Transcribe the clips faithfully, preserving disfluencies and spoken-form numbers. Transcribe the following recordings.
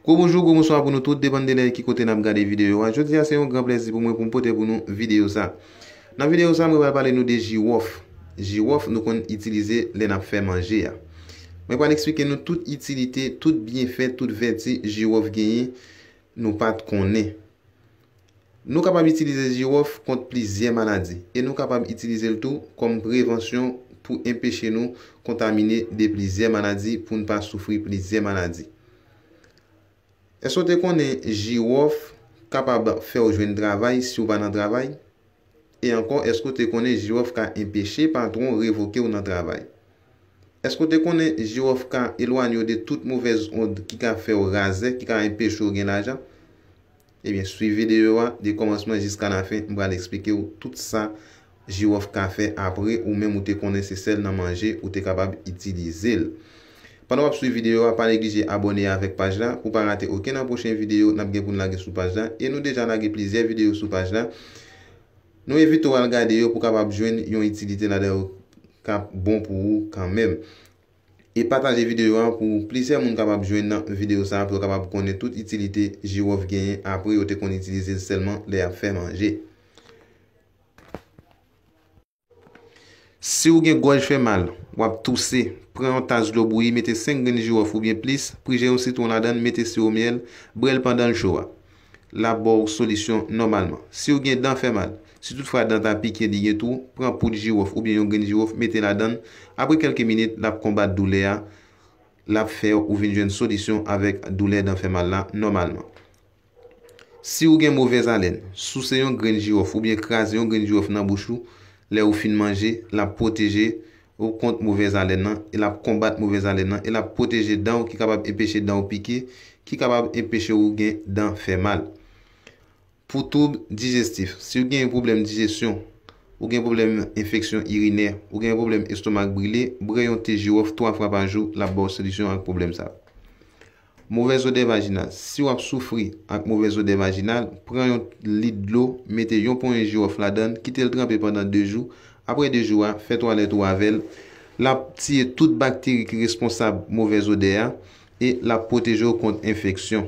Gwo bonjou, gwo bonswa pou nou tout, depann de lè ki kote n ap gade videyo a. Jodi a, se yon gran plèzi pou mwen pou m pote pou nou videyo sa. Nan videyo sa, mwen pral pale nou de jiwòf. Jiwòf, nou konn itilize lè n ap fè manje a. Mwen pral eksplike nou tout itilite, tout byenfè, tout vèti jiwòf genyen, nou pa t konnen. Nou kapab itilize jiwòf kont plizyè maladi, e nou kapab itilize l tou kòm prevansyon pou enpeche nou kontamine de plizyè maladi, pou n pa soufri plizyè maladi. Èske w te konnen jiwòf kapab fè w jwenn travay si w pa nan travay? E ankò, èske w te konnen jiwòf ka enpeche patwon revoke w nan travay? Èske w te konnen jiwòf ka elwanye w de tout movèz ond ki ka fè w razè, ki ka enpeche w gen lajan? Ebyen, swiv videyo a de kòmansman jiska lafen, m pral eksplike w tout sa jiwòf ka fè apre ou menm ou te konnen se sèl nan manje ou te kapab itilize l. Pandan w ap swiv videyo a, pa neglije abòne avèk paj la pou pa rate okenn nan pwochen videyo n ap gen pou n lage sou paj la. E nou deja lage plizyè videyo sou paj la. Nou envite w al gade yo pou w kapab jwenn yon itilite ladan yo k ap bon pou ou kanmenm. E pataje videyo a pou plizyè moun kapab jwenn videyo sa a, pou yo kapab konnen tout itilite jiwòf genyen apre yo te konn itilize l sèlman lè y ap fè manje. Si w gen gòj fè mal, w ap touse, pran yon tas dlo bouyi, mete senk grenn jiwòf oubyen plis, prije yon sitwon ladan l, mete siwo myèl, bwè l pandan l cho a. L ap ba w solisyon nòmalman. Si w gen dan fè mal, si toutfwa dan ta pike li gen twou, pran poud jiwòf oubyen yon grenn jiwòf, mete ladan l. Apre kèlke minit, l ap konbat doulè a, l ap fè ou vin jwenn solisyon avèk doulè dan fè mal la nòmalman. Si w gen movèz alèn, souse yon grenn jiwòf oubyen kraze yon grenn jiwòf nan bouch ou lè ou fin manje, l ap pwoteje ou kont movèz alèn nan, e l ap konbat movèz alèn nan, e l ap pwoteje dan w ki kapab enpeche dan w pike, ki kapab enpeche ou gen dan fè mal. Pou twoub dijestif, si w gen pwoblèm dijesyon, ou gen pwoblèm enfeksyon irinè, ou gen pwoblèm estomak brile, bwè yon te jiwòf twa fwa pa jou, l ap ba w solisyon ak pwoblèm sa yo. Movèz odè vajinal, si w ap soufri ak movèz odè vajinal, pran yon lit dlo, mete yon ponyen jiwòf ladan l, kite l tranpe pandan de jou. Apre de jou a, fè twalèt ou avè l. L ap tiye tout bakteri ki responsab movèz odè a e l ap pwoteje w kont enfeksyon.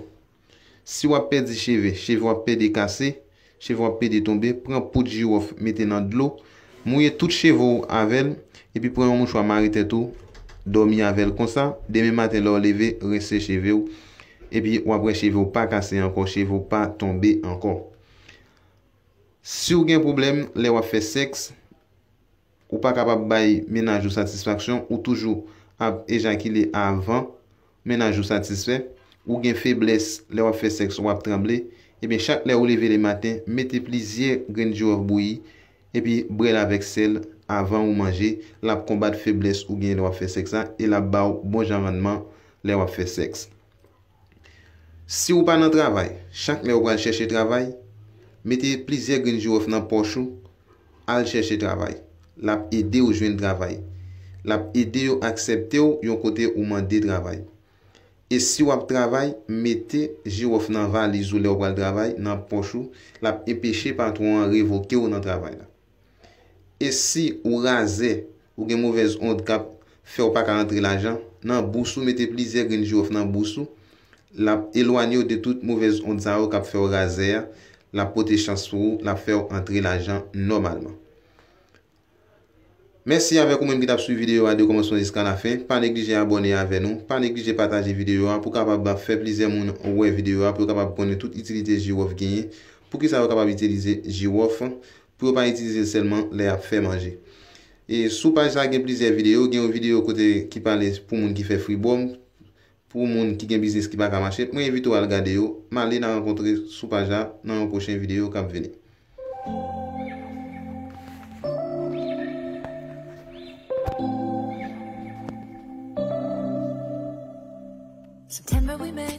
Si w ap pèdi cheve, cheve w ap pede kase, cheve w ap pede tonbe, pran poud jiwòf mete nan dlo, mouye tout cheve w avè l, epi pran yon mouchwa mare tèt ou, dòmi avè l konsa, demen maten lè w leve, rense cheve w, epi w ap wè cheve w pa kase ankò, cheve w pa tonbe ankò. Si w gen pwoblèm lè w ap fè sèks, ou pa kapab bay mennaj ou satisfaksyon, ou toujou ap ejakile avan mennaj ou satisfè, ou gen feblès lè w ap fè sèks, w ap tranble, ebyen chak lè ou leve lematen, mete plizyè grenn jiwòf bouyi, epi bwè l avèk sèl avan ou manje, l ap konbat feblès ou gen lè w ap fè sèks la, e l ap ba w bon jan rannman lè w ap fè sèks. Si w pa nan travay, chak lè w pral chèche travay, mete plizyè grenn jiwòf nan pòch ou, al chèche travay. L ap ede w jwenn travay. L ap ede yo aksepte w yon kote ou mande travay. E si w ap travay, mete jiwòf nan valiz ou lè w pral travay, nan pòch ou, l ap enpeche patwon an revoke w nan travay la. E si ou razè, ou gen movèz ond k ap fè w pa ka antre lajan, nan bous ou mete plizyè grenn jiwòf nan bous ou, l ap elwanye w de tout movèz ond sa yo k ap fè w razè a, l ap pote chans pou ou, l ap fè w antre lajan nòmalman. Mèsi avèk ou menm ki t ap swiv videyo a de kòmansman jiska lafen. Pa neglije abòne avè nou, pa neglije pataje videyo a pou kapab fè plizyè moun wè videyo a, pou yo kapab konnen tout itilite jiwòf genyen, poukisa yo kapab itilize jiwòf, pou yo pa itilize l sèlman lè y ap fè manje. E sou paj sa gen plizyè videyo, gen yon videyo kote ki pale pou moun ki fè fribòm, pou moun ki gen biznis ki pa ka mache. Mwen envite w al gade yo. M ale n a rankontre sou paj la nan yon pwochen videyo k ap vini. September we met,